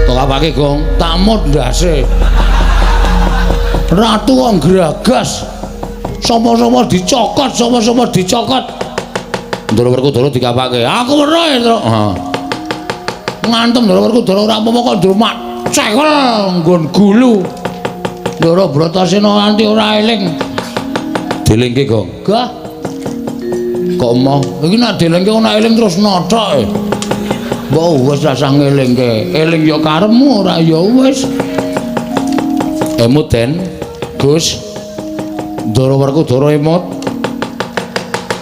Tok apake, Gong? Tamut ndase. Ratu kok gragas. Sapa-sapa dicokot, sapa-sapa dicokot. Ndara Werkudara dikapake. Aku weruh, Tru. Heeh. Ngantem Ndara Werkudara ora apa-apa kok ndrumak cekel nggon gulu. Ndara Bratasena nganti ora eling. Dilingke, Gong. Gah. Kok emoh? Iki nek dilingke ora eling terus nothok. Mbok wis rasah ngelingke. Eling ya karepmu, ora ya wis. Emut Den, Gus. Ndara Werkudara emut.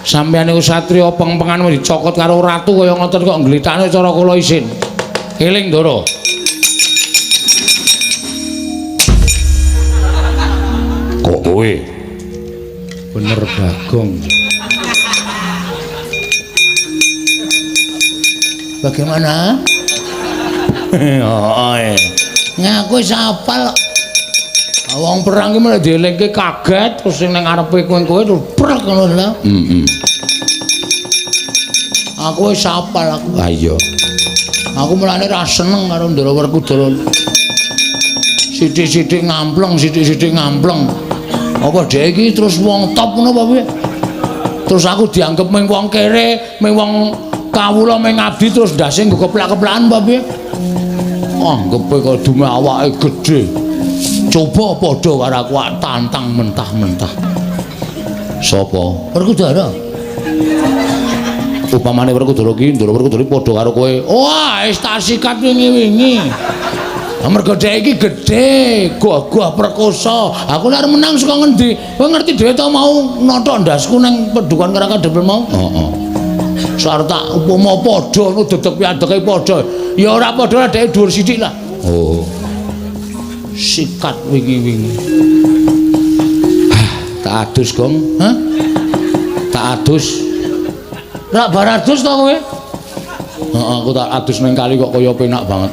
Sampeyan niku satriya peng-pengan dicokot karo ratu kaya ngoten kok nglitakne cara kula isin. Eling Ndara. Kok kowe? Bener Bagong. Bagaimana? Heeh. Ngaku wis hafal. Wong perang ki malah dielingke kaget terus sing nang ngarepe kowe-kowe terus prek ngono lho. Heeh. Aku wis hafal aku. Ha iya. Aku mulane ra seneng karo Ndara Werkudara. Sithik-sithik ngampleng, sithik-sithik ngampleng. Apa dhek iki terus wong top ngono apa piye? Terus aku dianggep mung wong kere, mung wong kawula mung ngabdi terus ndase nggo keplak-keplakan apa piye? Anggepe kok dume awake gedhe. Coba padha karo aku tantang mentah-mentah. Sapa? Werkudara. Upamane Werkudara ki, Ndara Werkudara padha karo kowe. Wah, wis tak sikat wingi-wingi. Mergo dhek iki gedhe, gagah perkosa. Aku nek menang saka ngendi? Kowe ngerti dhewe to mau nothok ndasku nang pedukan karo kadhepel mau? Heeh. Sar tak upama padha ngono dedeg piadege padha. Ya ora padha lah dhek dhuwur sithik lah. Oh. Sikat wingi-wingi. Tak adus, Gong. Hah? Tak adus. Rak bar adus to kowe? Heeh, aku tak adus ning kali kok kaya penak banget.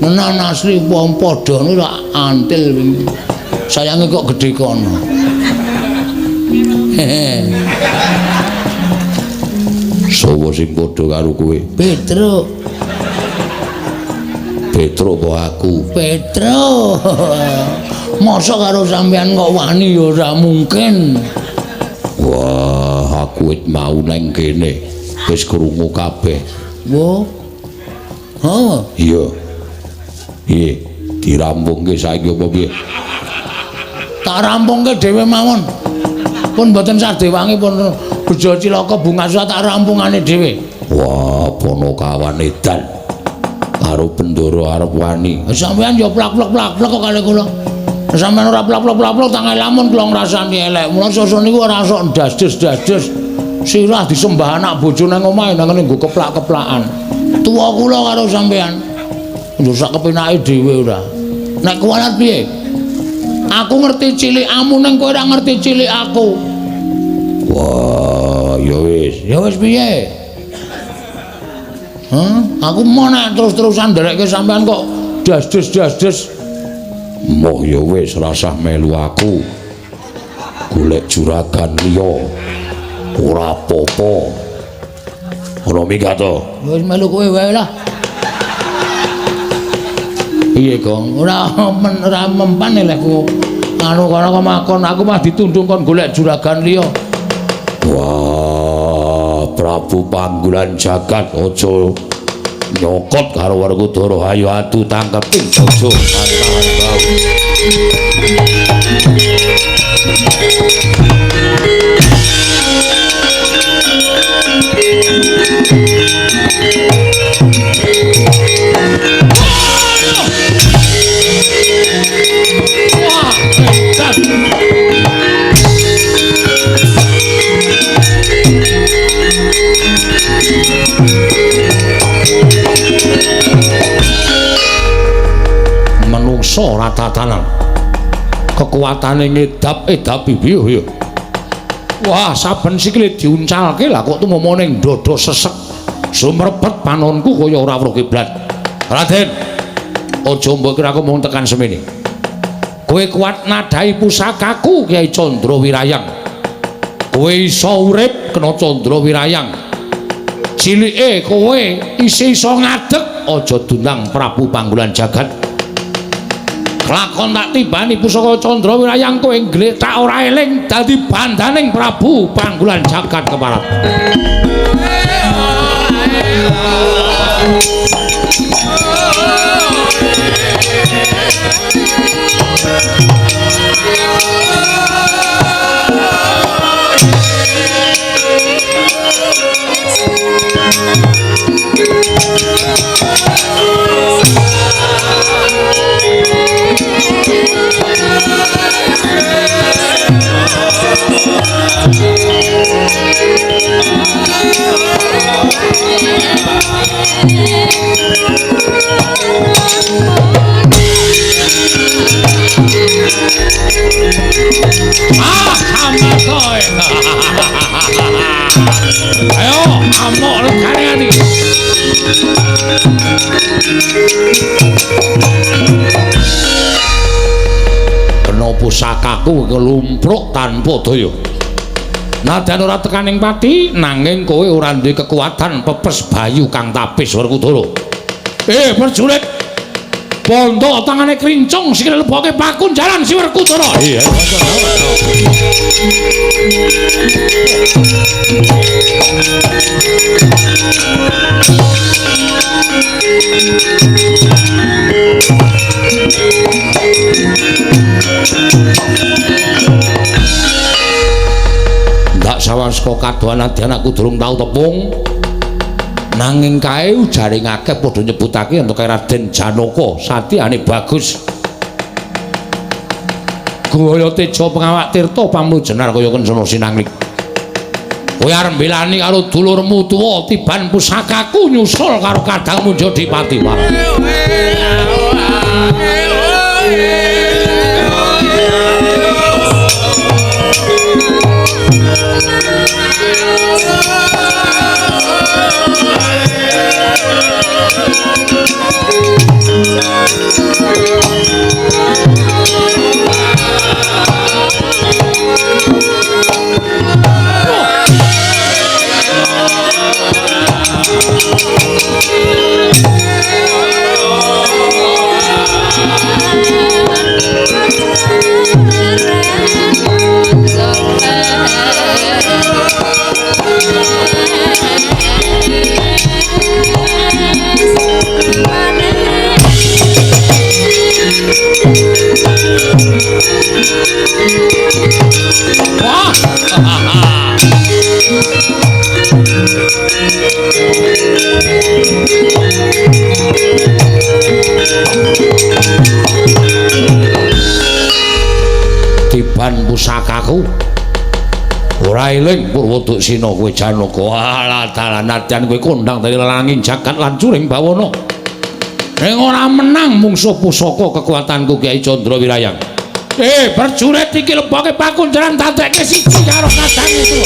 Nenan asli wong padha niku rak antil wingi. Sayange kok gedhe kono. Hehe. Sopo sing padha karo kowe? Petruk. Petruk apa aku? Petruk. Mosok karo sampean kok wani ya ora mungkin. Wah, aku wit mau nang kene. Wis krungu kabeh. Wo. Ha? Iya. Piye? Dirampungke saiki apa piye? Tak rampungke dhewe mawon. Pun mboten sadewangi pun bejo cilaka bunga tak rampungane dhewe. Wah, Ponokawan edan. Karo Bendoro arep wani. Sampeyan ya plak-plak-plak kok kali kula. Sampeyan ora plak-plak-plak tangan lamun kula ngrasani elek. Mula sosok niku ora sok ndas-des-das-des. Sirah disembah anak bojo nang omahe nang ngene nggo keplak-keplakan. Tuwa kula karo sampeyan. Yo sak kepenake dhewe ora. Nek kuwalat piye? Aku ngerti cilikamu ning kowe ora ngerti cilik aku. Wah, ya wis. Ya wis piye? Hah? Aku mau nek terus-terusan nderekke sampean kok das-des-das-des. Moh ya wis rasah melu aku. Golek juragan liya. Ora apa-apa. Ora minggat to. Wis melu kowe wae lah. Piye, Gong? Ora ora mempan lehku. Anu kono kok makon aku mah ditundung kon golek juragan liya. Wah, Prabu Panggulan Jagat aja nyokot karo Werkudara. Ayo adu tangkep aja tahan bau. Wah, edan. Menungsa ora tatanan. Kekuatane ngedap-edapi piye ya. Wah, saben sikile diuncalke lah kok tumama ning dada sesek. Sumrepet panonku kaya ora weruh kiblat. Raden, Aja mbok kira aku mung tekan semene. Kowe kuat nadhahi pusakaku Kyai Candra Wirayang. Kowe iso urip kena Candra Wirayang. Cilike kowe isih iso ngadeg, aja dundang Prabu Panggulan Jagat. Kelakon tak tibani pusaka Candra Wirayang kowe nggletak ora eling dadi bandaning Prabu Panggulan Jagat keparat. Ayo, amok legane ati. Kena pusakaku kelumpruk tanpa daya. Nadyan ora tekaning pati, nanging kowe ora duwe kekuatan pepes bayu kang tapis Werkudara. Prajurit. Bondo tangane krincung sikile leboke pakunjaran si Werkudara. Iya. Ndak sawang saka kadohan nadyan aku durung tau tepung. Nanging kae ujare akeh padha nyebutake yen kae Raden Janaka satyane bagus. Gaya teja pengawak tirta pamrujenar kaya kencana sinanglik. Kowe arep mbelani karo dulurmu tuwa tiban pusakaku nyusul karo kadangmu Jodipati. Tiban pusakaku ora eling Purwoduksina kowe Janaka. Alah dalan nadyan kowe kondang dadi lelanging jagat lan curing bawana. Ning ora menang mungsuh pusaka kekuatanku Kyai Candra Wirayang. Prajurit iki leboke pakunjaran dadekke siji karo kadang itu.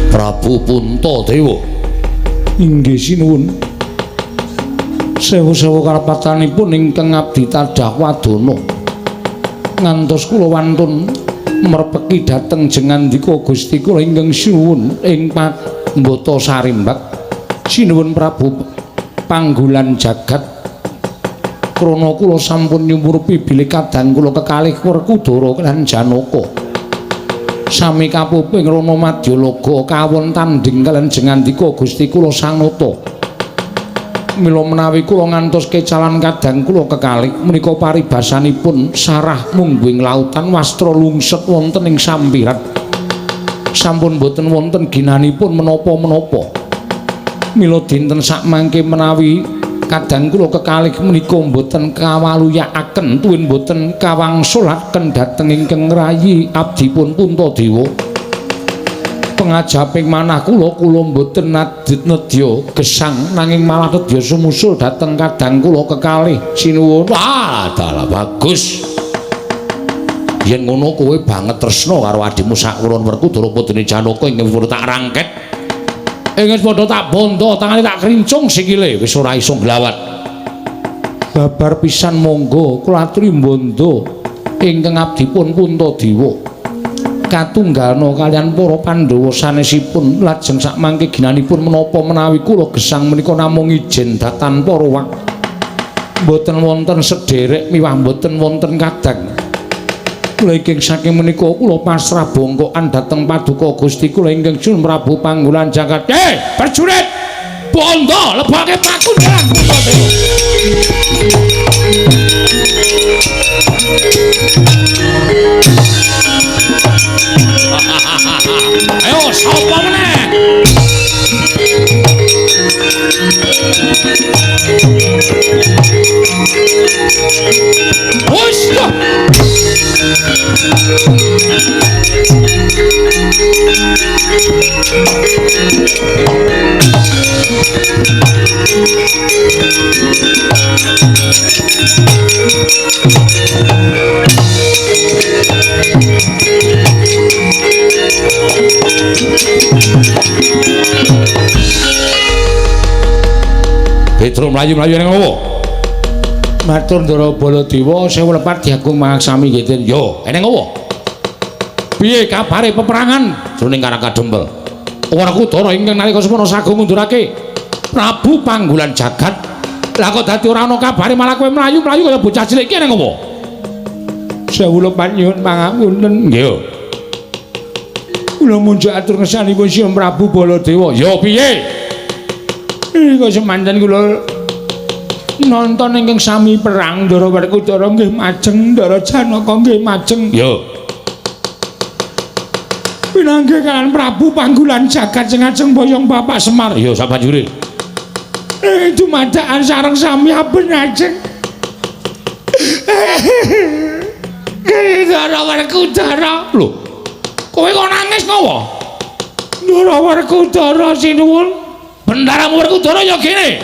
Prabu Puntadewa. Inggih sinuwun. Sewu-sewu karapatanipun ingkang abdi tadah wadana. Ngantos kula wantun merpeki dhateng jengandika Gusti kula ingkang sinuwun ing Pambata Sarimbak. Sinuwun Prabu Panggulan Jagat. Krana kula sampun nyumurupi bilih kadang kula kekalih Werkudara lan Janaka. Sami kapuping Rana Madyalaga kawon tandhing kaliyan jengandika Gusti kula Sanata. Mila menawi kula ngantos kecalan kadang kula kekalih menika paribasanipun sarah mungguing lautan wastra lungset wonten ing sampiran. Sampun boten wonten ginanipun menapa-menapa. Mila dinten sakmangke menawi kadang kula kekalih menika boten kawaluyakaken tuwin boten kawangsulaken dhateng ingkang rayi abdipun Puntadewa. Pengajaping manah kula, kula mboten nadit nedya gesang nanging malah nedya sumusul dhateng kadang kula kekalih. Sinuwun. Wah, dalah bagus. Yen ngono kowe banget tresna karo adhimu sakulon Werkudara putune Janaka ingkang padha tak rangket. Ing wis padha tak bondo, tangane tak krincung sikile wis ora iso nglawat. Babar pisan monggo kula aturi bondo ingkang abdipun Puntadewa. Katunggalna kalian para Pandhawa sanesipun lajeng sakmangke ginanipun menapa menawi kula gesang menika namung ijen datan para wak. Mboten wonten sederek miwah mboten wonten kadang. Kula ingkang saking menika kula pasrah bongkokan dhateng paduka Gusti kula ingkang Sun Prabu Panggulan Jagat. Prajurit! Bondo lebake pakunjaran Puntadewa. Ayo sapa meneh? Wis. Petro mlayu-mlayu ning ngopo? Matur Ndara Baladewa sewu lepat diagung mangaksami nggih. Yo, eneng ngopo? Piye kabare peperangan jroning Karang Kadempel? Werkudara ingkang nalika semono sagung ngundurake Prabu Panggulan Jagat. Lah kok dadi ora ana kabare malah kowe mlayu-mlayu kaya bocah cilik iki eneng ngopo? Sewu lepat nyuwun pangapunten. Nggih. Kula munjuk atur ngersanipun Sang Prabu Baladewa. Yo piye? Kok semanten kula nonton ingkang sami perang Ndara Werkudara nggih majeng, Ndara Janaka nggih majeng. Yo. Pinanggih kalian Prabu Panggulan Jagat sing ajeng boyong Bapak Semar. Yo sabanjure. Dumadakan sareng sami aben ajeng. Ndara Werkudara. Lho. Kowe kok nangis ngopo? Ndara Werkudara sinuwun. Bendaramu Werkudara ya kene.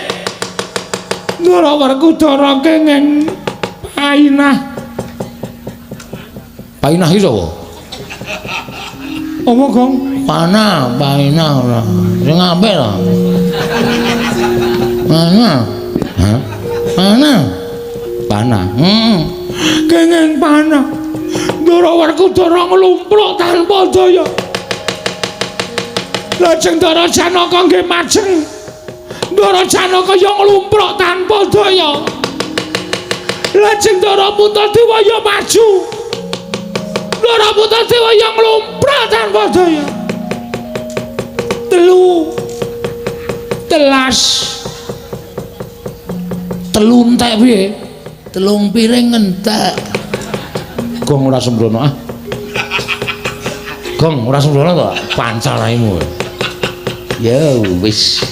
Ndara Werkudara kenging painah. Painah iki sapa? Apa, Gong? Panah, painah ora. Sing apik ta. Panah. Hah? Panah. Panah. Heeh. Kenging panah. Ndara Werkudara nglumpruk tanpa daya. Lajeng Ndara Janaka nggih majeng. Ndara Janaka ya nglumpruk tanpa daya. Lajeng Ndara Puntadewa ya maju. Ndara Puntadewa ya nglumpruk tanpa daya. Telu telas. Telu entek piye? Telung piring entek. Gong ora sembrono ah. Gong ora sembrono to? Pancal raimu. Ya wis.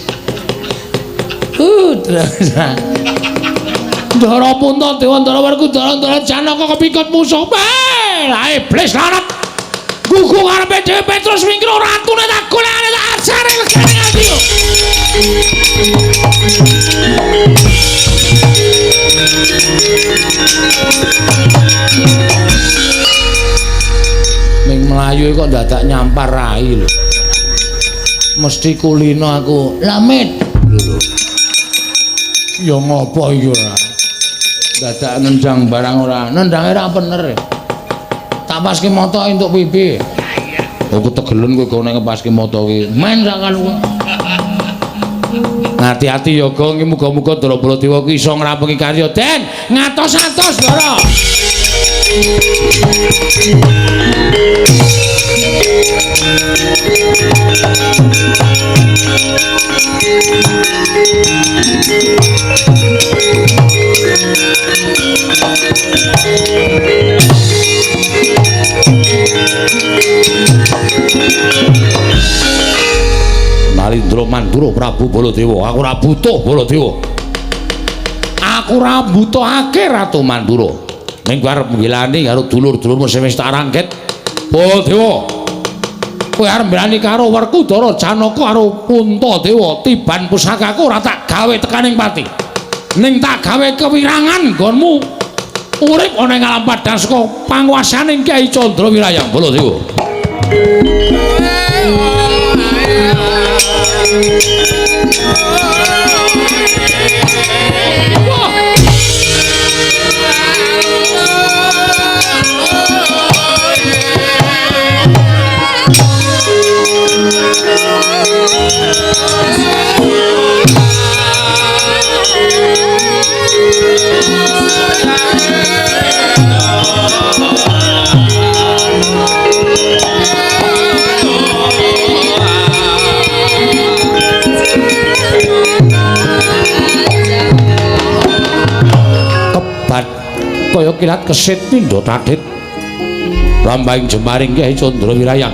Terus. Ndara Puntadewa, Ndara Werkudara, Ndara Janaka kepikut musuh. Lah iblis larat. Gugu karepe dhewe Petrus wingkir ratune tak golekane tak ajare legane ati. Ning mlayu kok dadak nyampar rai lho. Mesti kulino aku. Lamit. Lho. Ya ngopo iki ora? Dadak nendang barang ora. Nendange ra bener. Tak paske moto entuk pipi. Aku tegelen kowe gone ngepaske moto iki. Men sak kan. Hati-hati ya Gong, muga-muga Ndara Baladewa ki iso ngrampungi karya. Den, ngatos-atos Ndara. Salindra Mandura Prabu Baladewa. Aku ora butuh Baladewa. Aku ora butuhake Ratu Mandura. Ning arep nggilani karo dulur-dulurmu sing wis tak rangket. Baladewa. Kowe arep mbelani karo Werkudara Janaka karo Puntadewa, tiban pusakaku ora tak gawe tekaning pati. Ning tak gawe kewirangan nggonmu urip ana ing alam padhang saka panguwasaning Kyai Candra Wirayang. Baladewa. Kebat kaya kilat kesit pindha tadhit lambahing jemaring Kyai Candra Wirayang.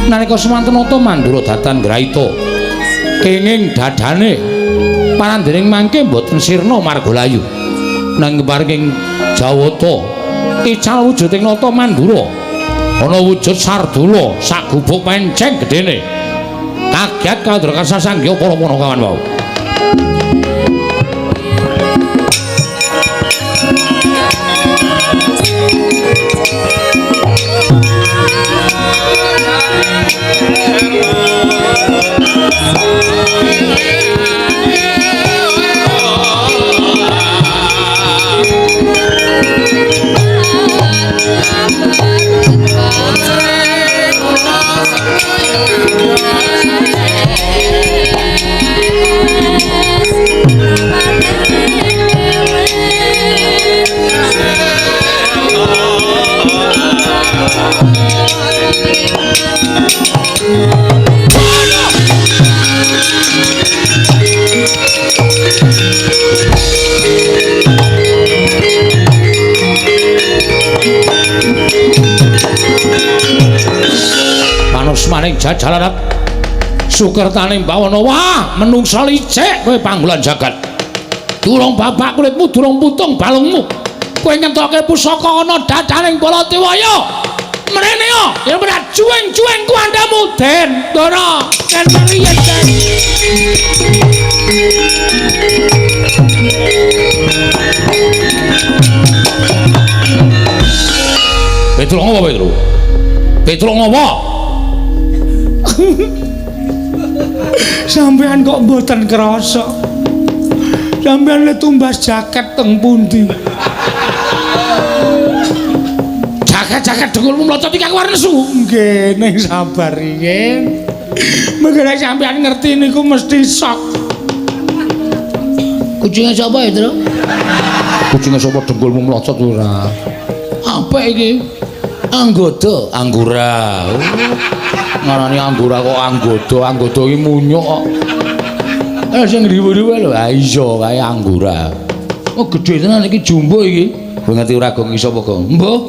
Nalika semanten nata Mandura datan ngraita kenging dadane parandening mangke mboten sirna marga layu. Nanging paring Jawata ical wujuding nata Mandura ana wujud sardula sak gubuk penceng gedene. Kaget kandra sasangya para panakawan wau. Manusmaning jajalarat sukertaning bawana. Wah, menungsa licik kowe panggolan jagat. Durung babak kulitmu, durung putung balungmu. Kowe ngentoke pusaka ana dadaning Baladewa ya. Mrene yo, yen ora juweng-juweng kuwandamu Den Ndara. Ken riyen Den. Petruk ngopo Petruk? Petruk ngopo? Sampeyan kok mboten krasa. Sampeyan le tumbas jaket teng pundi? Jaket-jaket dengkulmu mlocot iki aku arep nesu. Nggih, ning sabar riyin. Mengko nek sampeyan ngerti niku mesti sok. Kucinge sapa ya, Tru? Kucinge sapa dengkulmu mlocot ora? Apik iki. Anggoda, anggura. Ngarani anggura kok anggoda, anggoda iki munyuk kok. Sing riwu-riwu lho, ha iya kae anggura. Oh gedhe tenan iki jumbo iki. Kowe ngerti ora gong iso apa gong? Mbuh.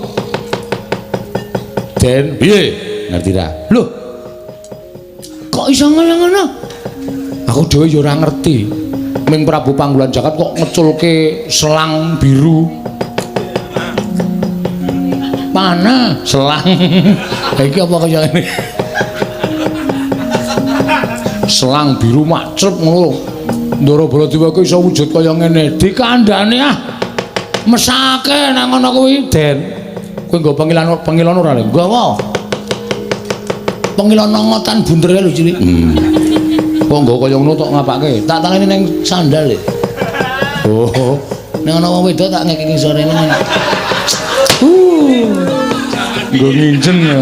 Den, piye? Ngerti ra? Lho. Kok iso ngono-ngono? Aku dhewe ya ora ngerti. Ming Prabu Panggulan Jagat kok ngeculke selang biru. Panah selang. Iki apa kaya ngene? Selang biru macrep ngono. Ndara Baladewa kuwi iso wujud kaya ngene. Dikandhane ah. Mesake nang ngono kuwi, Den. Kowe nggo pengilon ora lho? Nggawa. Pengilon ngotan bunder kae lho cilik. Kok nggo kaya ngono tok ngapake? Tak tangeni ning sandal lho. Oh. Ning ana wong wedok tak ngekeki sore ngene. Nggo nginjen ya.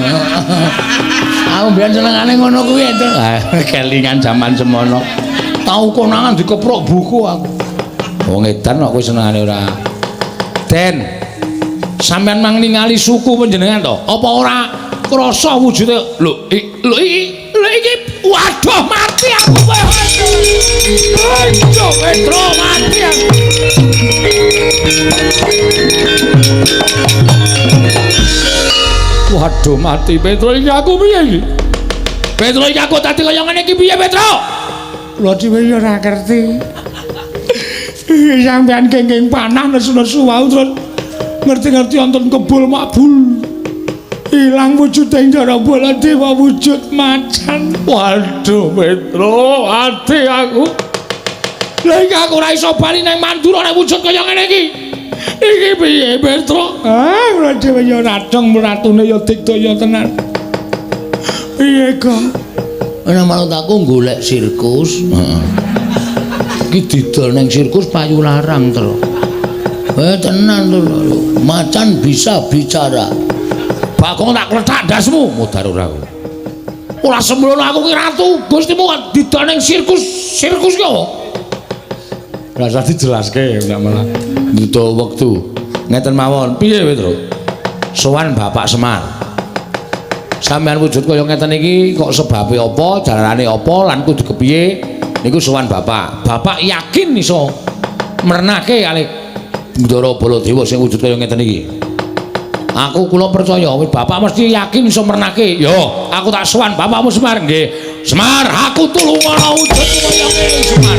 Aku mbiyen senengane ngono kuwi to. Kelingan jaman semono. Tau konangan dikeprok buku aku. Wong edan kok kowe senengane ora. Den. Sampeyan mang ningali suku panjenengan to? Apa ora krasa wujude? Lho, lho iki waduh mati aku kowe. Ayo Petro mati aku. Waduh mati Petro iki aku piye iki? Petro iki aku dadi kaya ngene iki piye, Petro? Kula dhewe ya ora ngerti. Sampeyan kenging panah nesu-nesu wau terus ngerti-ngerti wonten kebul makbul. Ilang wujude Ndara Baladewa wujud macan. Waduh, Petro, ati aku. Lah iki aku ora iso bali nang Mandura nek wujud kaya ngene iki. Iki piye, Petro? Ah, kula dhewe ya ora dong ratune ya digdaya tenan. Piye, Gong? Ora manut aku golek sirkus. Heeh. Iki didol nang sirkus payu larang, Tro. Tenan to lho. Macan bisa bicara. Bagong tak klethak ndasmu, mudar ora aku. Ora sembrono aku ki ratu, Gustimu didol nang sirkus. Sirkus ki apa? Rasa dijelaske ndak malah. Butuh wektu. Ngeten mawon. Piye, Petro? Sowan Bapak Semar. Sampeyan wujud kaya ngeten iki kok sebabe apa, jalarane apa lan kudu kepiye niku sowan Bapak. Bapak yakin iso mrenake kalih Ndara Baladewa sing wujud kaya ngeten iki. Aku kula percaya wis Bapak mesti yakin iso mrenake. Yo, aku tak sowan Bapakmu Semar nggih. Semar, aku tulungono wujud kaya ngene Semar.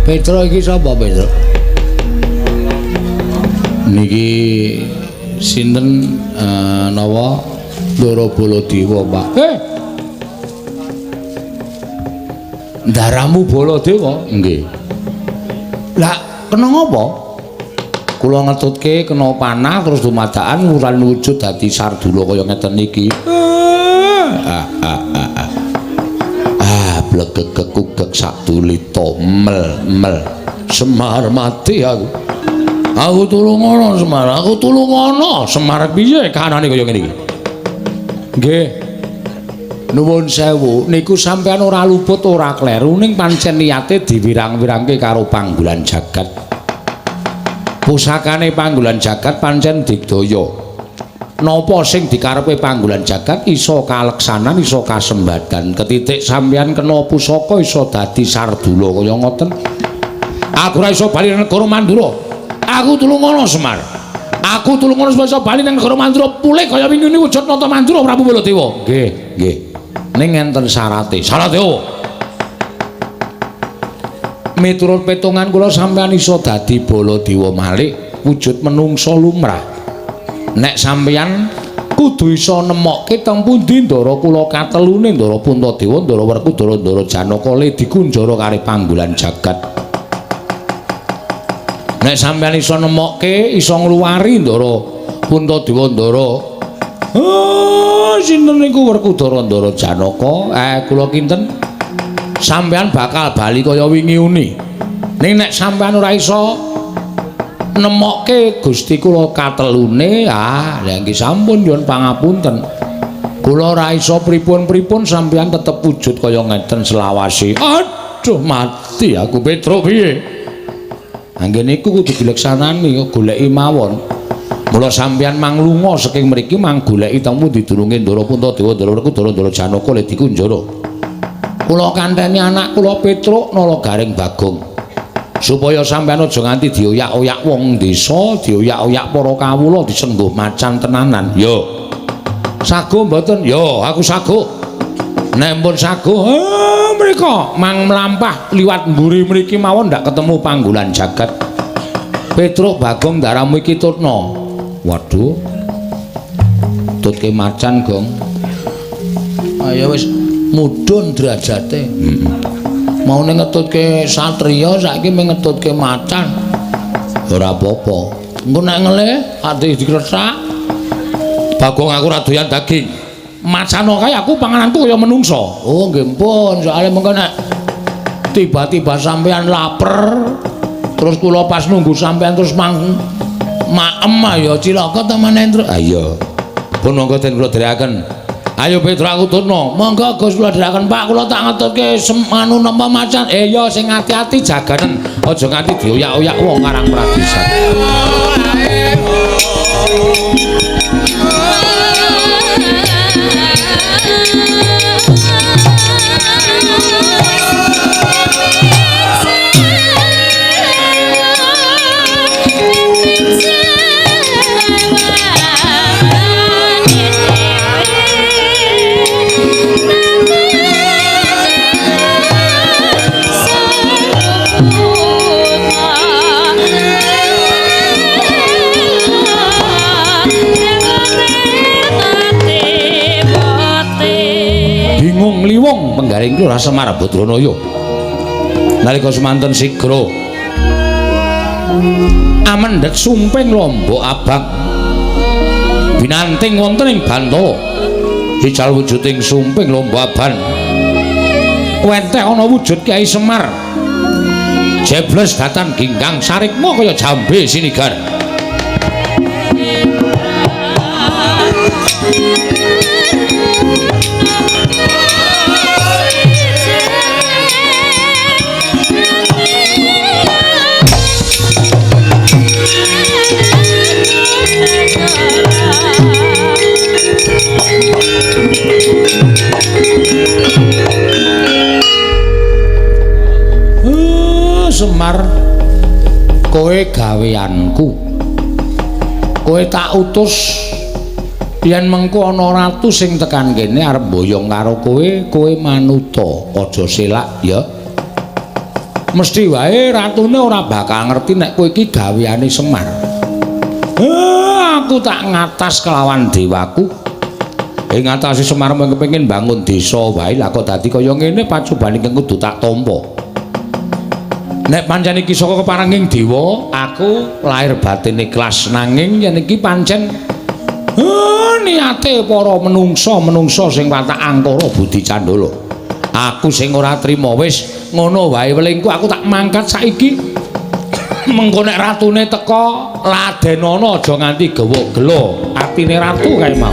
Petro iki sapa, Petro? Niki sinten nawa Ndara Baladewa, Pak? Ndaramu Baladewa? Nggih. Lah, kena ngapa? Kula ngetutke kena panah terus dumadakan wuran wujud dadi sardula kaya ngeten iki. Blegegekugek sadulita mel-mel. Semar mati aku. Aku tulungono Semar, aku tulungono. Semar piye kahanane kaya ngene iki? Nggih. Nuwun sewu, niku sampeyan ora luput ora kleru ning pancen niate diwirang-wirangke karo panggolan jagat. Pusakane panggolan jagat pancen digdaya. Napa sing dikarepe panggolan jagat iso kaleksanan, iso kasembadan. Ketitik sampeyan kena pusaka iso dadi sardula kaya ngoten. Aku ora iso bali nang negara Mandura. Aku tulungono Semar. Aku tulungono supaya iso bali nang negara Mandura pulih kaya wingi wujud nata Mandura Prabu Baladewa. Nggih, nggih. Ning enten syarate. Syarate opo? Miturut petungan kula sampeyan iso dadi Baladewa malih wujud menungsa lumrah. Nek sampeyan kudu iso nemokke teng pundi ndara kula katelune Ndara Puntadewa, Ndara Werkudara, Ndara Janaka le dikunjara karo panggolan jagat. Nek sampeyan iso nemokke, iso ngluwari Ndara Puntadewa, Ndara sinten niku Werkudara, Ndara Janaka, kula kinten sampeyan bakal bali kaya wingi uni. Ning nek sampeyan ora iso nemokke Gusti kula katelune, lha nggih sampun nyuwun pangapunten. Kula ora iso pripun-pripun sampeyan tetep wujud kaya ngeten selawase. Aduh mati aku Petro piye? Anggen niku kudu dileksanani goleki mawon. Mula sampeyan manglunga saking mriki mang goleki teng pundi durunge Ndara Puntadewa, Ndara Werkudara, Ndara Janaka le dikunjara. Kula kanteni anak kula Petruk Nala Garing Bagong. Supaya sampeyan aja nganti dioyak-oyak wong desa, dioyak-oyak para kawula disengguh macan tenanan. Yo. Sago mboten? Yo, aku sago. Nek pun sago, mriko mang mlampah liwat mburi mriki mawon ndak ketemu panggolan jagat. Petruk Bagong ndaramu iki tutna. Waduh. Tutke macan, Gong. Ayo wis mudhun derajate. Heeh. Maune ngetutke satriya saiki mung ngetutke macan. Ora apa-apa. Engko nek ngelih ati dikretak. Bagong aku ora doyan daging. Macano kae aku pangananku kaya menungsa. Oh nggih pun, soalé mengko nek tiba-tiba sampean lapar terus kula pas nunggu sampean terus mang Maem ya cilaka ta maneh, Tru. Ah iya. Pun monggo den kula dherekaken. Ayo Petro aku tutno. Monggo Gus kula dherekaken Pak, kula tak ngetutke anu napa macan. Ya sing ati-ati jaganen, aja nganti dioyak-oyak wong Karang Pradisan. Bingung liwong penggaring Lurah Semar Badranaya. Nalika semanten sigra amendhet sumping lombok abang binanting wonten ing Bantala. Ical wujuding sumping lombok abang wenteh ana wujud Kyai Semar jebles datan ginggang sarikma kaya jambe sinigar. Semar, kowe gaweanku, kowe tak utus yen mengko ana ratu sing tekan kene arep mboyong karo kowe, kowe manuta, aja selak ya. Mesti wae ratune ora bakal ngerti nek kowe iki gaweane Semar. Aku tak ngatas kelawan dewaku. Ing ngatasi Semar mung kepengin bangun desa wae, lah kok dadi kaya ngene pacobane ingkang kudu tak tampa. Nek pancen iki saka keparenging dewa, aku lahir batin ikhlas, nanging yen iki pancen niate para menungsa-menungsa sing watak angkara budi candala. Aku sing ora trima wis ngono wae welingku, aku tak mangkat saiki. Mengko nek ratune teka ladenana aja nganti gewuk gelo atine ratu kae mau.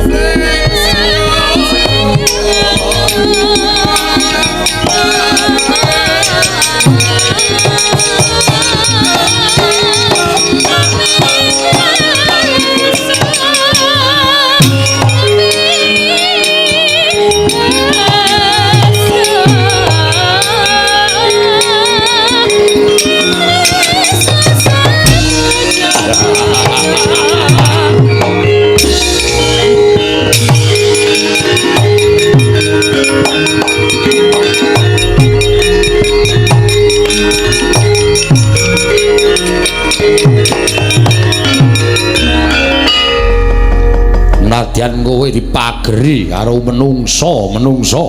Nadyan kowe dipageri karo menungsa-menungsa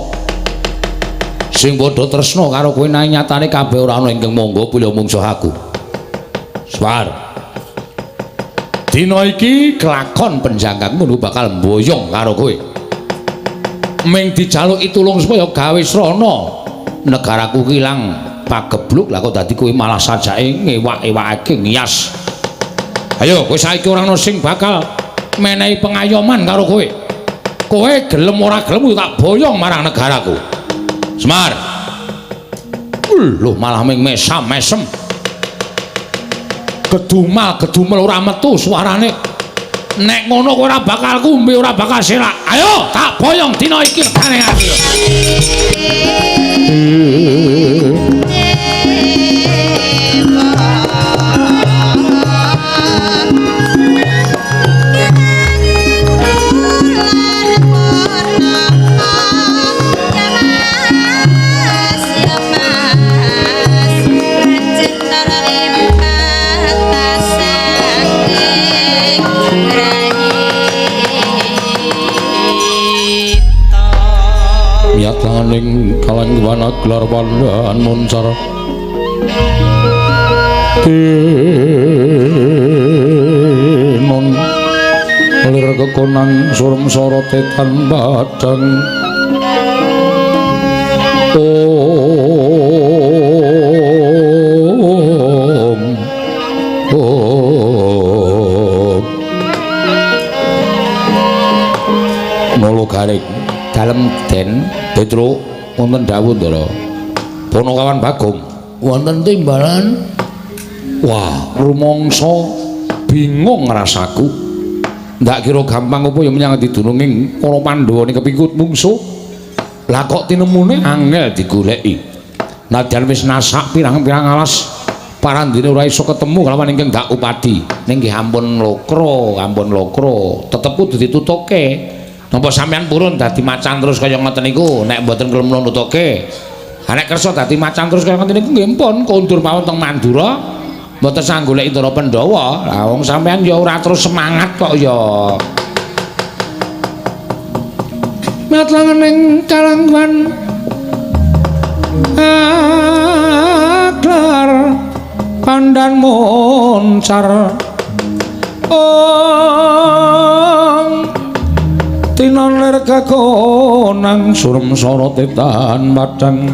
sing padha tresna karo kowe, nanging nyatane kabeh ora ana ingkang mangga pilih mungsuh aku. Swar. Dina iki kelakon penjangkangmu bakal mboyong karo kowe. Ming dijaluki tulung supaya gawe srana negaraku ilang pagebluk, lah kok dadi kowe malah sajake ngewak-ewakake ngiyas. Ayo kowe saiki ora ana sing bakal menehi pengayoman karo kowe. Kowe gelem ora gelem tak boyong marang negaraku. Semar. Lho malah ming mesam-mesem. Gedumal gedumel ora metu suarane. Nek ngono kowe ora bakal kumbi, ora bakal selak. Ayo tak boyong dina iki regane aku. Ning kalangwana gelar pandhan muncar tinon lir kekonang surem sorote tan padang. Om om. Nolo Garing dalem Den Petruk wonten dawuh Ndara. Ponokawan Bagong wonten timbalan. Wah, rumangsa bingung rasaku. Ndak kira gampang apa ya menyang didununging para Pandhawa ning kepingkut mungsuh. Lah kok tinemune angel digoleki. Nadyan wis nasak pirang-pirang alas parandene ora iso ketemu kalawan ingkang dak upadi. Ning nggih ampun lokro, ampun lokro. Tetep kudu ditutuke. Napa sampean purun dadi macan terus kaya ngoten niku nek mboten kelem nutuke. Ha nek kersa dadi macan terus kaya ngoten niku nggih pun kondur mawon teng Mandura. Mboten sang golek Indra Pandhawa. Lah wong sampean ya ora terus semangat kok ya. Matlangan ing kalangwan aklar pandan moncar ong tinon lir kekonang surem sorote tan padang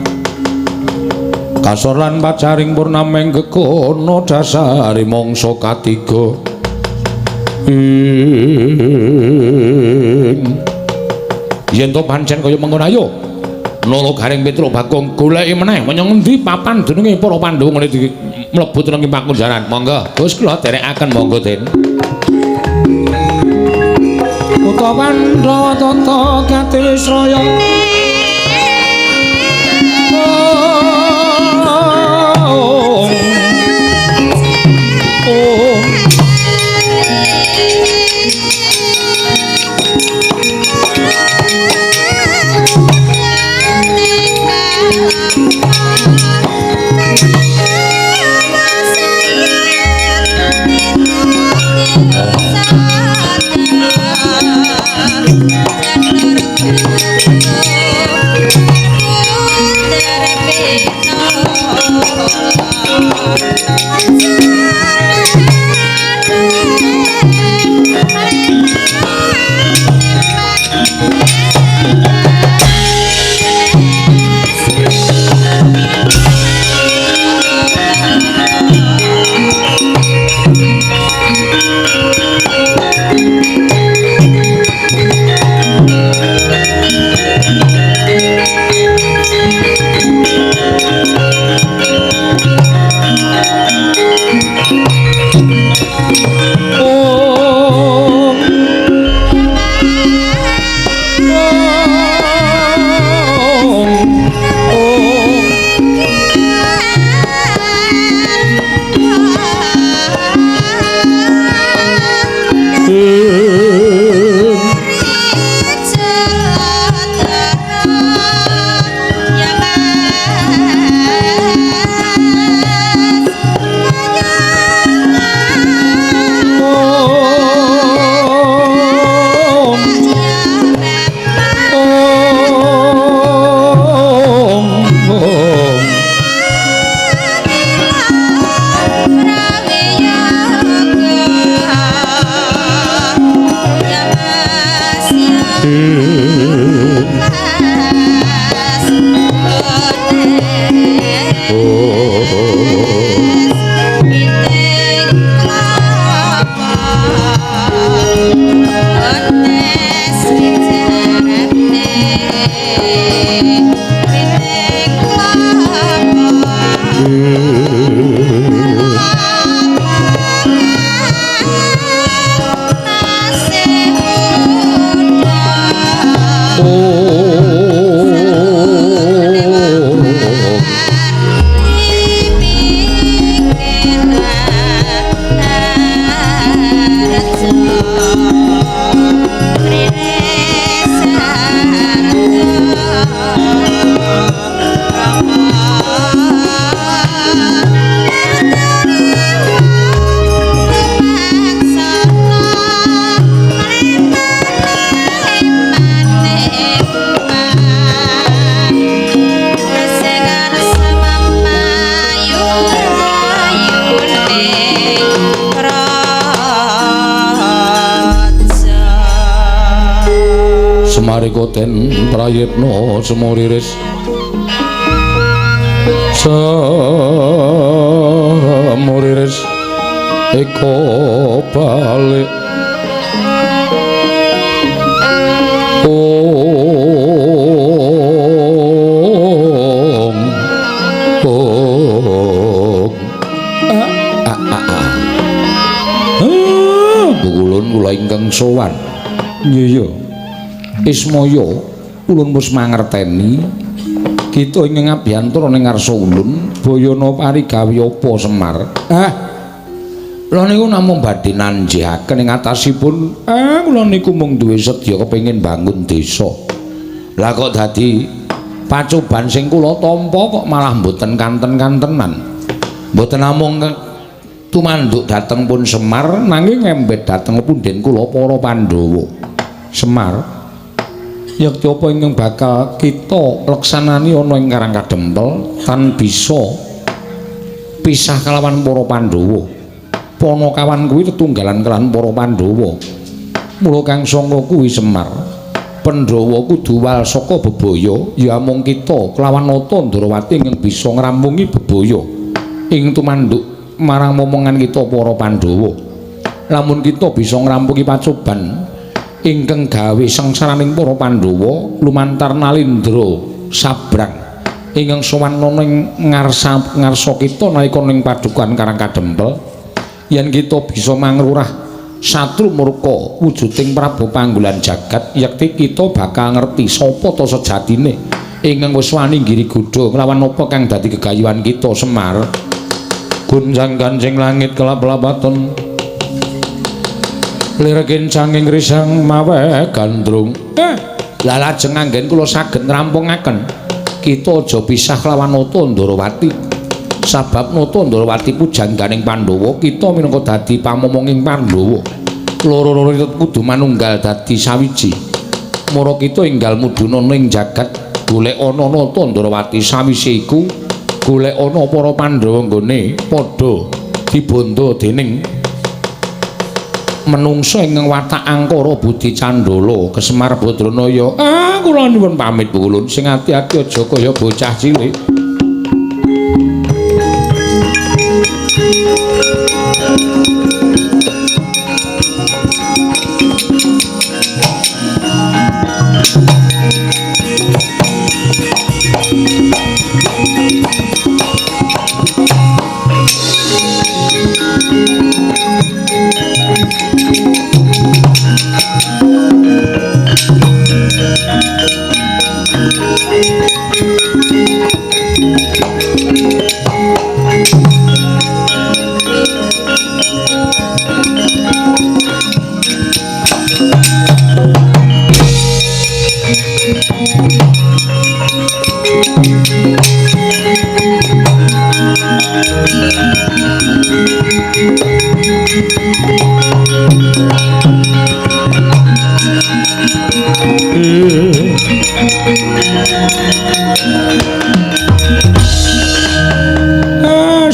kasor lan pacaring purnameng gegono dasari mangsa katiga ing yen to pancen kaya mengkono ayo Nolo Garing Petruk Bagong goleki meneh menyang ngendi papan dununge para Pandhawa ngene iki mlebu teng pakunjaran. Monggo Gus kula derekaken monggo Den. Kutha Pandhawa tata katiwisraya oh, oh. Semarika den prayitna semuriris semuriris eko balik. Oh. ulun kula ingkang sowan. Iya ya. Ismaya ulun wis mangerteni kita ingkang abiyantara ning ngarsa ulun bayana parigawe apa Semar? Ah. Kula niku namung badhe nanjihaken ing atasipun. Kula niku mung duwe sedya kepengin bangun desa. Lah kok dadi pacoban sing kula tampa kok malah mboten kanten-kantenan. Mboten namung tumanduk dhateng pun Semar nanging ngembet dhateng punden kula para Pandhawa. Semar, yekti apa ingkang bakal kita leksanani ana ing Karang Kadempel tan bisa pisah kalawan para Pandhawa. Panakawan kuwi tetunggalan kelawan para Pandhawa. Mula kang sangka kuwi Semar, Pandhawa kudu wal saka bebaya, ya amung kita kelawan Nata Ndrawati ingkang bisa ngrampungi bebaya ing tumanduk marang momongan kita para Pandhawa. Lamun kita bisa ngrampungi pacoban ingkang gawe sengsaraning para Pandhawa lumantar Nalindra sabrang ingkang sowan ana ing ngarsa kita nalika ning padukuhan Karang Kadempel, yen kita bisa mangrurah satru murka wujuding Prabu Panggulan Jagat, yekti kita bakal ngerti sapa ta sejatine ingkang wis wani nggiri godha nglawan apa kang dadi gegayuhan kita Semar. Gunjang ganjing langit kelap-lapaton lir kencanging risang mawe gandrung. Lah lajeng anggen kula saged ngrampungaken kita aja pisah kelawan Nata Ndrawati. Sabab Nata Ndrawati pujangganing Pandhawa, kita minangka dadi pamomonging Pandhawa. Loro-loro kudu manunggal dadi sawiji. Mara kita enggal mudhuna ning jagat golek ana Nata Ndrawati, sawise iku golek ana para Pandhawa nggone padha dibondo dening menungsa ingkang watak angkara budi candala. Kesemar Badranaya, kula nyuwun pamit ulun, sing ati-ati aja kaya bocah cilik.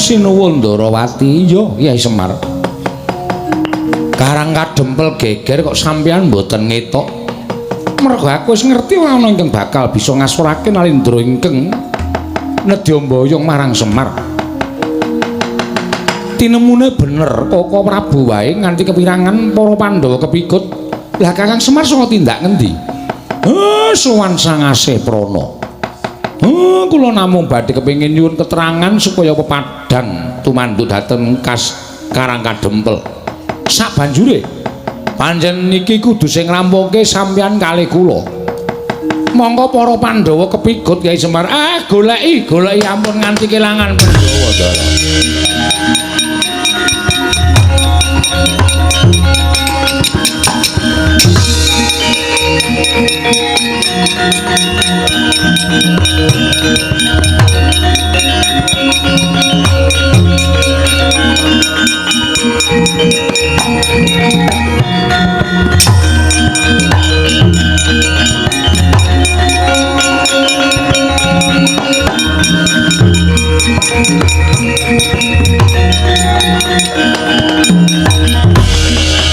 Sinuwun Ndrawati, yo Kyai Semar. Karang Kadempel geger kok sampeyan mboten ngetok. Mergo aku wis ngerti ora ana ingkang bakal bisa ngasurake Nalindra ingkang nedya mboyong marang Semar. Tinemune bener, Koko Prabu wae nganti kepirangan para Pandhawa kepikut. Lah Kakang Semar saka tindak ngendi? Sowan Sang Asih Prana. Kula namung badhe kepengin nyuwun keterangan supaya pepadang tumanduk dhateng kas Karang Kadempel. Sabanjure pancen niki kudu sing ngrampunge sampeyan kalih kula. Monggo para Pandhawa kepikut Kyai Semar. Goleki, goleki ampun nganti kelangan Pandhawa Ndara.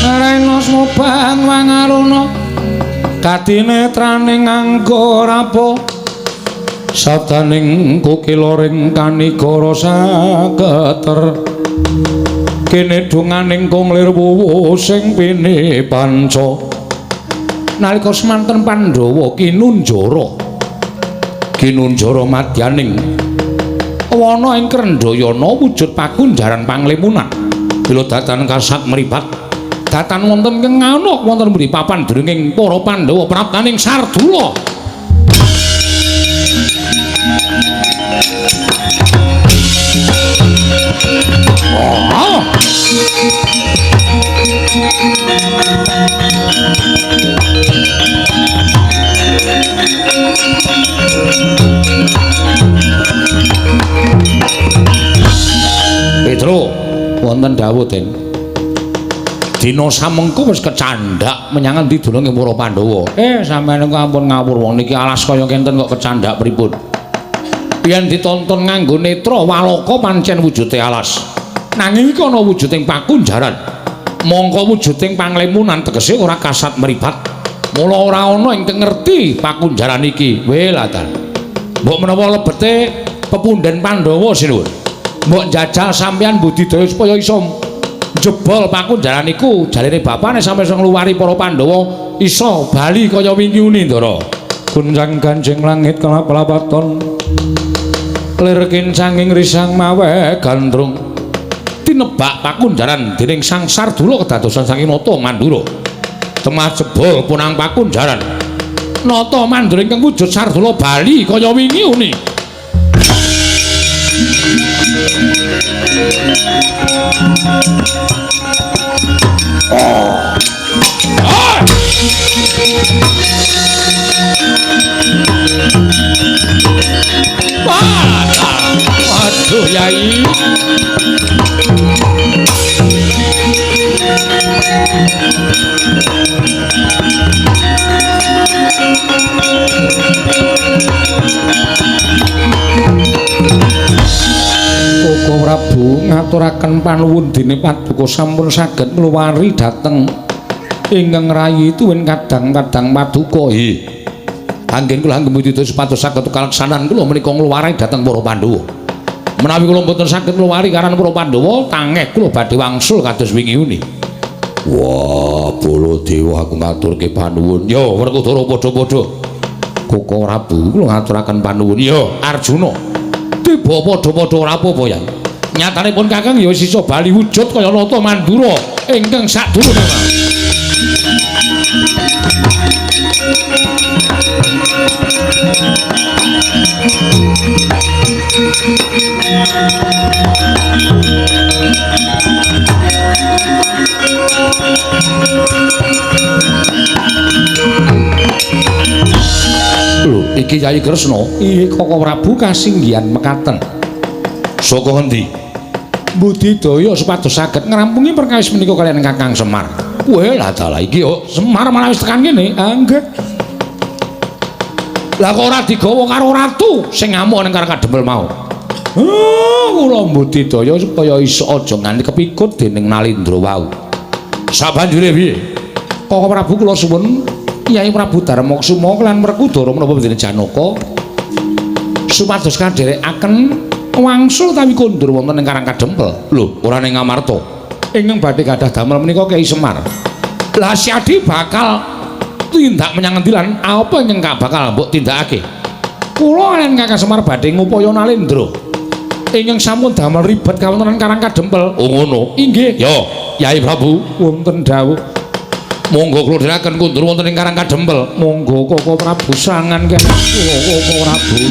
Rena smobang wangaruna kadinetraning anggo rapo sabdaning kukiloring kanigara saketer kene donganing kong lir wuwu sing pini panca. Nalika semanten Pandhawa kinunjara kinunjara madyaning wana ing Krendhayana wujud pakunjaran panglimunan bila datan kasat mripat Datan wonten ngenganuk wonten mriki papan drenging para Pandhawa praptaning Sardula. Oh. Petro wonten dawuh Den. Dina samengko wis kecandhak menyang endi dununge para Pandhawa. Sampeyan niku ampun ngawur wong niki alas kaya kenten kok kecandhak pripun. Yen ditonton nganggo netra waloka pancen wujude alas. Nanging iki ana wujuding pakunjaran. Mongko wujuding panglemunan tegese ora kasat mripat. Mula ora ana ingkang ngerti pakunjaran iki. Welatan. Mbok menawa lebete pepundhen Pandhawa sinuwun. Mbok njajal sampeyan budidaya supaya iso jebol pakunjaran iku jarene bapane sampe iso ngluwari para Pandhawa iso bali kaya wingi uni Ndara. Gunjang ganjing langit kelap-lapaton lir kincanging risang mawe gandrung tinebak pakunjaran dening Sang Sardula kedadosan saking Nata Mandura. Temah jebol punang pakunjaran Nata Mandura ingkang wujud Sardula bali kaya wingi uni. Oh. Oh. Aduh Yai. Koko Prabu ngaturaken panuwun dene paduka sampun saged ngluwari dhateng ingkang rayi tuwin kadang-kadang paduka. Nggih. Anggen kula anggem budidaya supados saged kaleksanan kula menika ngluwari dhateng para Pandhawa. Menawi kula mboten saged ngluwari karan para Pandhawa, tangeh kula badhe wangsul kados wingi uni. Wah, Baladewa aku ngaturke panuwun. Yo, Werkudara padha-padha. Koko Prabu kula ngaturaken panuwun. Yo, Arjuna. Tiba padha-padha ora apa-apa, Yai. Nyatanipun Kakang ya wis iso bali wujud kaya Nata Mandura ingkang sadurunge. Lho, iki Yai Kresna. Iya, Koko Prabu kasinggihan mekaten. Saka ngendi? Budidaya supados saged ngrampungi perkawis menika kaliyan Kakang Semar. Weh, lah dalah iki yo Semar malah wis tekan kene. Ah, nggih. Lah kok ora digawa karo ratu sing ngamuk ning Karang Kadempel mau. Kula budidaya supaya iso aja nganti kepikut dening Nalindra wau. Sabanjure piye? Koko Prabu kula suwun Kyai Prabu Darmakusuma lan Werkudara menapa dene Janaka supados kadherekaken wangsul utawi kondur wonten ing Karang Kadempel. Lho, ora ning Amarta. Ingkang badhe gadah damel menika Kyai Semar. Lah Siadi bakal tindak menyang endi lan apa ingkang bakal mbok tindakake? Kula lan Kakang Semar badhe ngupaya Nalindra ingkang sampun damel ribet kawontenan Karang Kadempel. Oh ngono. Inggih. Yo, Yai Prabu wonten dawuh. Monggo kula dherekaken kundur wonten ing Karang Kadempel. Monggo Koko Prabu sangan kene Koko Prabu.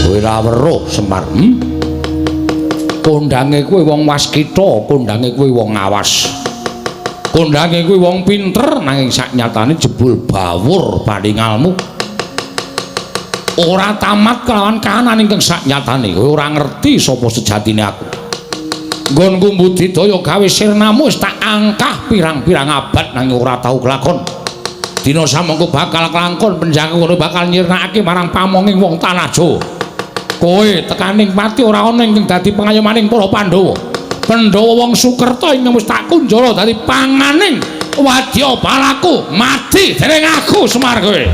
Kowe ora weruh Semar. Kondange kowe wong waskita, kondange kowe wong awas. Kondange kuwi wong pinter nanging saknyatane jebul bawur paningalmu. Ora tamat kelawan kahanan ingkang saknyatane. Kowe ora ngerti sapa sejatine aku. Nggonku mbudidaya gawe sirnamu wis tak angkah pirang-pirang abad nanging ora tau kelakon. Dina samengko bakal kelangkon penjaga kono bakal nyirnakake marang pamonging wong tanah Jawa. Kowe tekaning pati ora ana ingkang dadi pengayomaning para Pandhawa. Pandhawa wong Sukerta ingkang wis tak kunjara dadi panganing wadya balaku mati dening aku Semar kowe.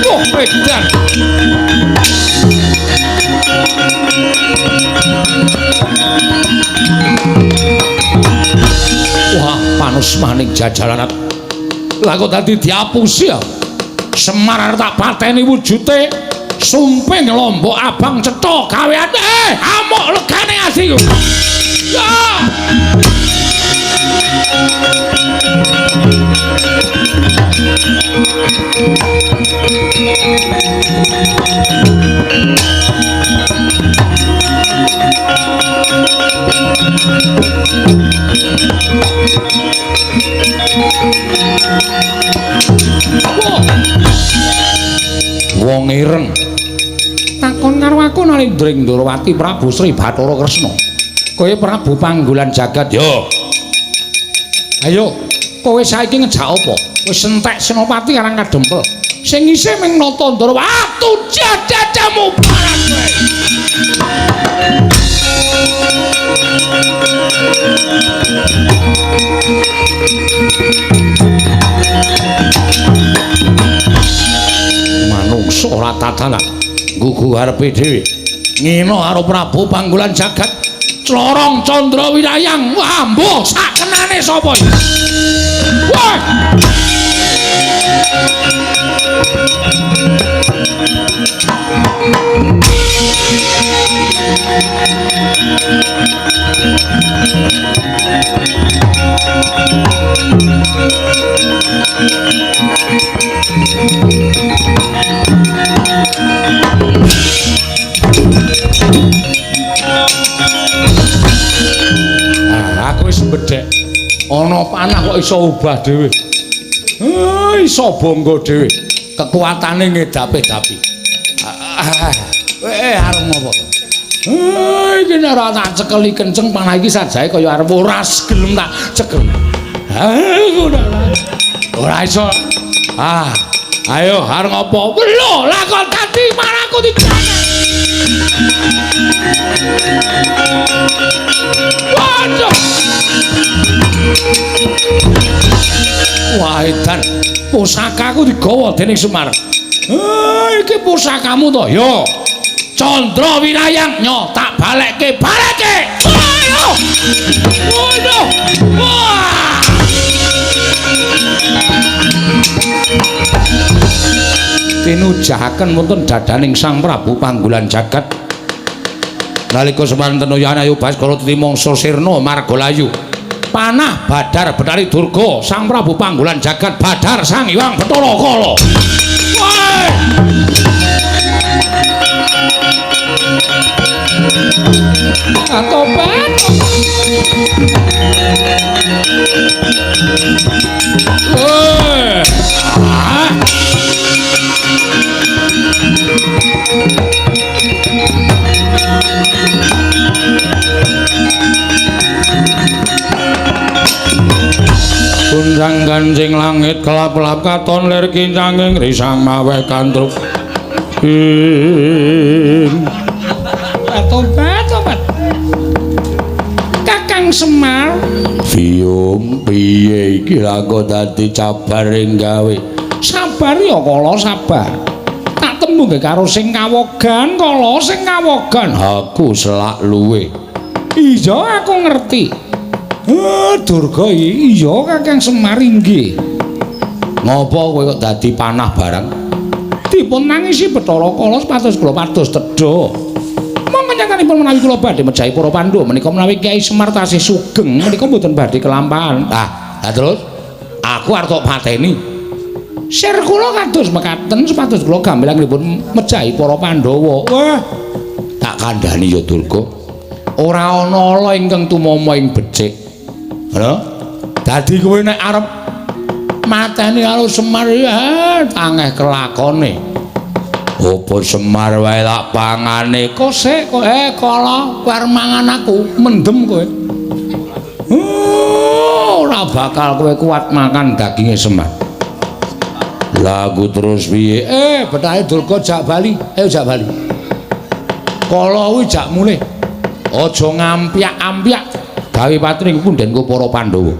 Oh, edan. Wah, panus maning jajalanat. Lah kok dadi diapusi ya? Semar arep tak pateni wujute sumping lombok abang cetha gawean. Amuk legane atiku. Ya. Wong ireng takon karo aku nalindring Ndorowati Prabu Sri Bathara Kresna. Kowe Prabu Panggulan Jagat yo. Ayo, kowe saiki ngejak apa? Wis entek Senopati Karang Kadempel. Sing isih ming nata Ndorowati jajamu parang kowe. Manungsa ora tatanan gugu arepe dhewe. Ngino karo Prabu Panggulan Jagat Clorong Candra Wirayang. Wah, mbuh sakenane sapa iki? Wah! Ah, aku wis bedhek. Ana panah kok iso obah dhewe. Iso bangga dhewe. Kekuatane ngedapi-dapi. Arep ngopo? Iki nek ora tak cekeli kenceng panah iki sajae kaya arep ora gelem tak cekel. Ora iso. Ah, ayo arep ngopo? Lho, lah kok dadi marahku dijaga. Waduh. Wah, edan. Pusakaku digawa dening Semar. Iki pusakamu to? Yo. Candra Wirayang nyo tak balekke, balekke. Ayo. Waduh. Wah. Tinujahaken wonten dadaning Sang Prabu Panggulan Jagat. Nalika semanten Yana Ayu Baskara titi mangsa sirna margalayu. Panah Badar Betari Durga Sang Prabu Panggulan Jagat Badar Sang Hyang Bathara Kala. Wah! Atobat. Woi. Ah. Gunjang ganjing langit kelap-kelap katon lir kincanging risang maweh kantruk. Tobat, tobat. Kakang Semar, Biyung piye iki lha kok dadi cabar ing gawe. Sabar ya kala sabar. Tak tembungke karo sing kawogan, kala sing kawogan. Aku selak luwe. Iya aku ngerti. Durga iya Kakang Semar inggih. Ngopo kowe kok dadi panah barang? Dipun nangisi Bathara Kala pados kula pados tedha. Monggo nyatanipun menawi kula badhe mejahi para Pandhawa menika menawi Kyai Semar tasih sugeng menika mboten badhe kelampahan. Ah, lah terus aku arep tok pateni. Sir kula kados mekaten supados kula gambelang dipun mejahi para Pandhawa. Wah, tak kandhani ya Durga. Ora ana ala ingkang tumama ing becik. Lho, dadi kowe nek arep mateni karo Semar ya tangeh kelakone. Apa Semar wae lak pangane kosek kok kala kowe arep mangan aku, mendem kowe. Ora bakal kowe kuat makan daginge Semar. Lah aku terus piye? Bethahe Durga jak bali. Ayo jak bali. Kala kuwi jak mulih. Aja ngampyak-ampyak gawe patring pundhenku para Pandhawa.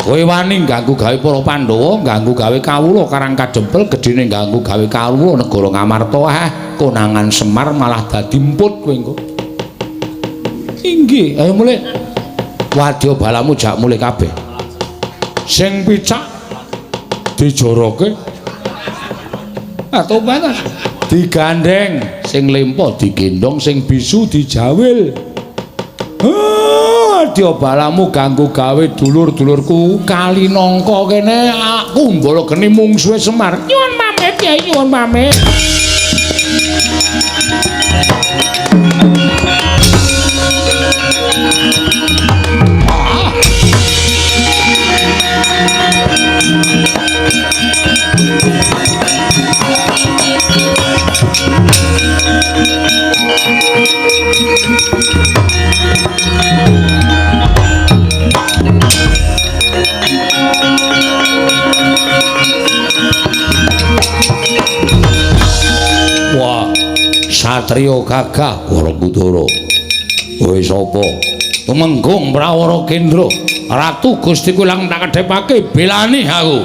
Kowe wani ganggu gawe para Pandhawa, ganggu gawe kawula Karang Kadempel, gedhene ganggu gawe kawula negara Ngamarta. Ah, konangan Semar malah dadi emput kowe engko. Inggih, ayo mulih. Wadya balamu jak mulih kabeh. Sing picak dijoroke atau panas digandeng, sing lempo digendong, sing bisu dijawil. Wadya balamu ganggu gawe dulur-dulurku Kalinangka kene aku mbala geni mungsuhe Semar. Nyuwun pamit Kyai, nyuwun pamit. Wah, satriya gagah Werkudara. Kowe sapa? Tumenggung Prawara Kendra, Ratu Gusti Kulang tak kedhepake belani aku.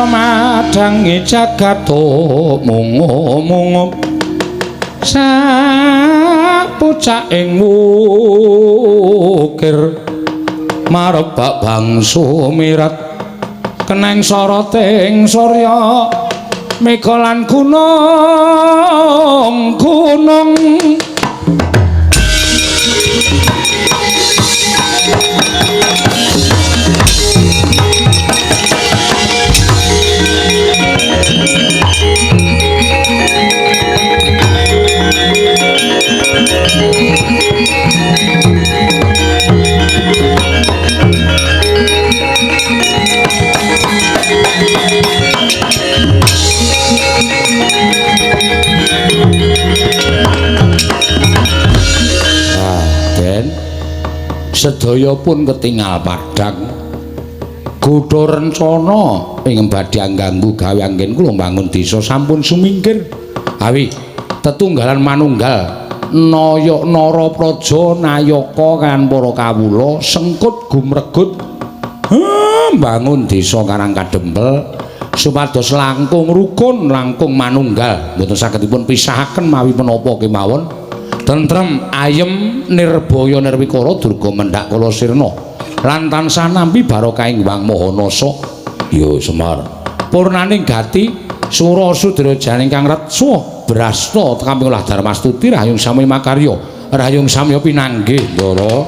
Madangi jagat mungu-mungu sapucaking wukir marebak bangsa mirat keneng soroting surya mega lan gunung gunung. Den sedaya pun ketingal padhang. Godha rencana ing badhe ganggu gawe anggen kula mbangun desa sampun sumingkir. Awi tetunggalan manunggal naya nara praja nayaka kan para kawula sengkut gumregut mbangun desa Karang Kadempel supados langkung rukun langkung manunggal mboten saged dipun pisahaken mawi menapa kemawon. Tentrem ayem nirbaya nirwikara durga mendhak kala sirna lan tansah nampi barokahing Hyang Maha Nasa. Ya Semar, purnaning gati sura sudrajaning kang retsa brasta kaping olah darmastuti rahayung sami makarya rahayung samya pinanggih Ndara.